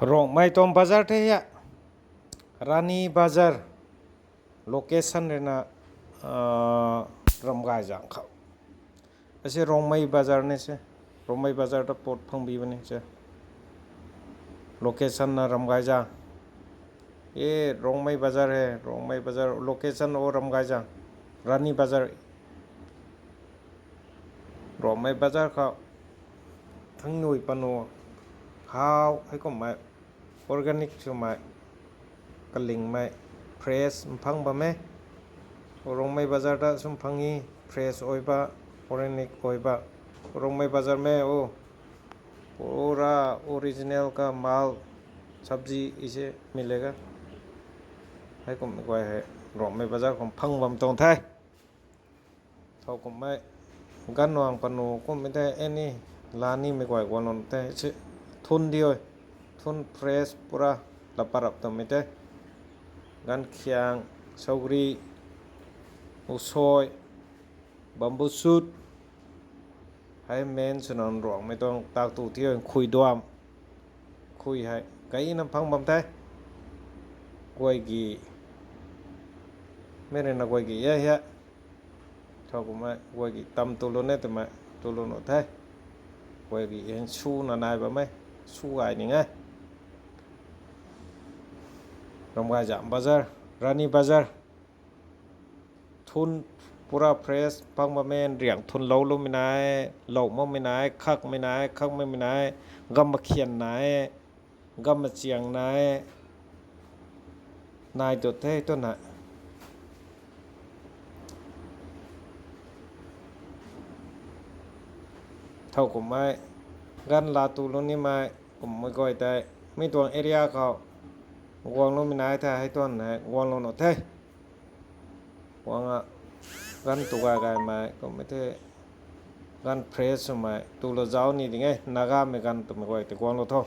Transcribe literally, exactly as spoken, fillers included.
Rongmei tuang bazar the ya. Rani Bazar. Location rui na, ah, Ramgaizang khou. Ase Rongmei Bazar ni se. Rongmei Bazar ta pot phangbi bani se. Location na Ramgaizang. E, Rongmei Bazar he, Rongmei Bazar, location o Ramgaizang. Rani Bazar. Rongmei Bazar khou. Thangnui panu. How, heikumhmei. Organic swmei, kalingmei, fresh mphang bam e. Rongmei Bazar ta sw mphang e, fresh oiba, organic oiba. Rongmei Bazar mei o, pura original ka mal, sabji ise milega. Heikumhmei guay hei, Rongmei Bazar khou mphang bam tuang the. Thow kumhmei, ganvnuang panu kumhmei the, any, lanimei guay guang lun the, si, thun di oi, thun fresh pura, laparap twmei the, gankhiang, saugri, usoi, bamboo shoot, hei main swna Rongmei tuang tak tu thi oi, khui duam, khui hei, kaina phang bam the, guay gi, mei rui na guay gi e he. Thow kumhmei, guay gi tam tu lun e twmei, tu lun o the. Guay gi heng su na nai bam e, su gay ning e. Ramgaizang Bazar, Rani Bazar. Thun pura fresh phang bam e, riang thun lou lumei nai, lou makmei nai, khakmei nai, khakmei nai, gam makhian nai, gam machiang nai, nai tu the twna. Thow kumhmei, ganv la tu lun nimei, kumhmei guay tei, mi tuang area khou, guang lumei nai the, hei tuang hei, guang lun o the. Guang a, ganv tu gay gaymei, kumhmei the, ganv fresh swmei, tu lou zauc ni ding e, Nagamei ganv twmei guay tei guang lou tho.